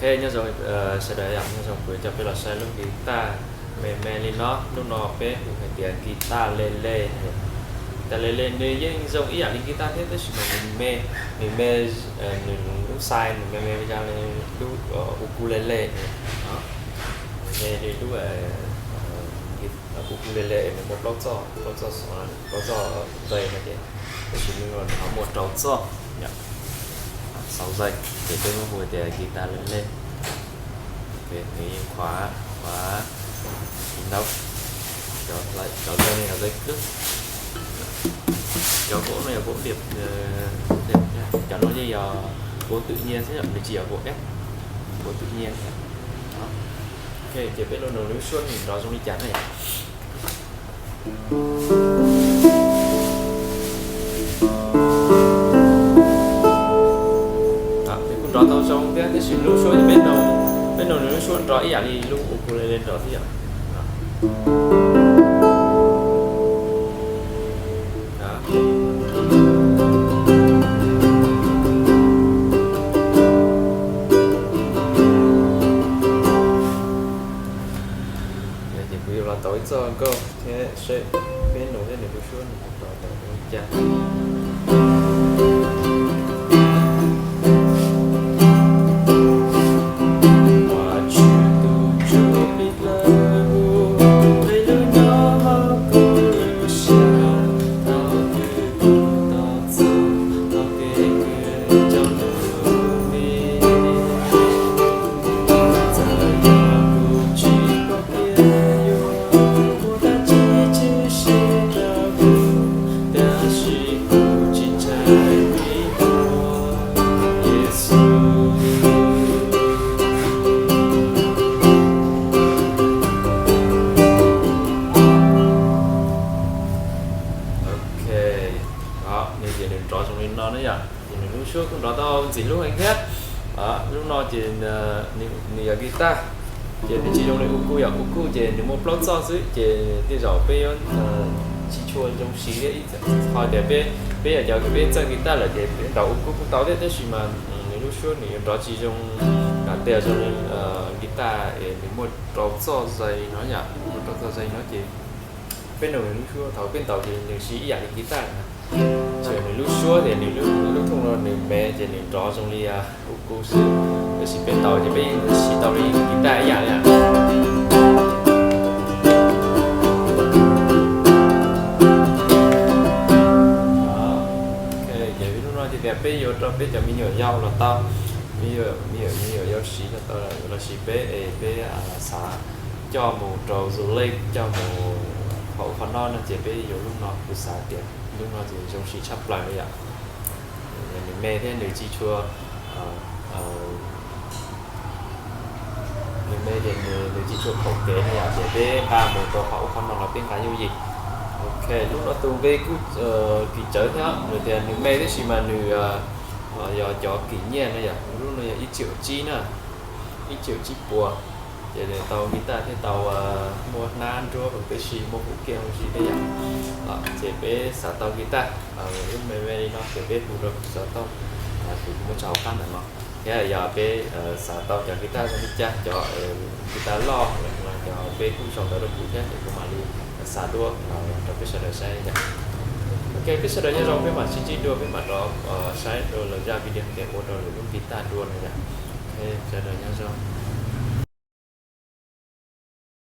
Ok, nyob zoo sawv daws, nyob zoo, kuv coj peb los saib lub guitar me me li no. Lub no peb hu hais tias guitar lele. Guitar lele nws yeej zoo ib yam li guitar thiab, tab sis mas nws me, nws me, nws lub size nws me me li lub ukulele no. Nws me li lub ukulele, nws muaj plaub txoj, plaub txoj xov, plaub txoj zais no ces, tab sis nws ho muaj rau txoj xov zais, ces peb muab hu tias guitar lele. Nws yeej qhuav, qhuav ib ntaub, cov zais no yog zais kawg. Cov vauv no yog vauv diam, cov no yeej yog vauv twm nyiaj xwb, nws tsis yog vauv eb, vauv twm nyiaj. Ok, ces peb los nug lub suab nws nrov zoo li cas na. Nws kuj nrov tau zoo thiab, tab sis lub suab peb, peb nug nws lub suab nrov ib yam li lub ukulele nrov thiab yom. Ces kuv yuav los tau ib txoj nkauj thiab seb peb nug thiab nws lub suab nws nrov tau zoo li cas. Ok, nws ces nws nrov zoo li no na yom, ces nws lub suab kuj nrov tau ntxim hlub heev thiab. Lub no ces nws yog guitar, ces nws tsis zoo li uku yom, uku ces nws muaj plaub txoj xwb ces tej zaum peb yuav tsis tshua zoo siv thiab. Ho tias peb, peb yog cov peb txawj guitar lawm ces peb ntaus uku kuj tau thiab, tab sis mas nws lub suab nws yuav nrov tsis zoo, tej zaum zoo li guitar es nws muaj rau txoj zais no yom, muaj rau txoj zais no ces peb nug nws lub suab thaum peb ntaus ces nws siv ib yam li guitar na. Ces nws lub suab ces nws lub thooj no nws me ces nws nrov zoo li uku xwb, tab sis peb ntaus ces peb yeej siv tau li guitar ib yam li. Ces lub no ces tias peb yuav rau peb cov me nyuam yaus los tau, me nyuam, me nyuam yaus siv los tau, los sis peb es peb xav coj mus rau du lịch, coj mus hauv qhov no no ces peb yuav lub no, kuv xav tias lub no ces zoo siv tshaj plaws li yom. Nws me thiab nws tsis tshua, nws me ces nws tsis tshua khaum kev no yom, ces peb nqa mus rau hauv qhov no los peb nqa yooj yim. Ok, lub no tus nqi kuj kim tsawv thiab, nws tias nws me tab sis mas nws yog cov kim nyiaj no yom, lub no yog ib triệu tsib na, ib triệu tsib puas. Ces tau guitar thiab tau muaj hnab nruab huv tib si, muaj huv kiag huv si thiab yom. Ces peb xav tau guitar lub me me li no ces peb hu rau kuv xov tooj, kuv muab tso hauv qab ntawm no. Thiab yog peb xav tau cov guitar zoo li cas, cov guitar loj los cov peb kuj sau ntawv rau kuv thiab ces kuv mam li xa duab los rau peb sawv daws saib yom. Ok, peb sawv daws nyob zoo, peb mam sib ntsib dua, peb mam rov saib dua lwm zaj video tias ua rau lwm lub guitar dua no yom. Ok, sawv daws nyob zoo.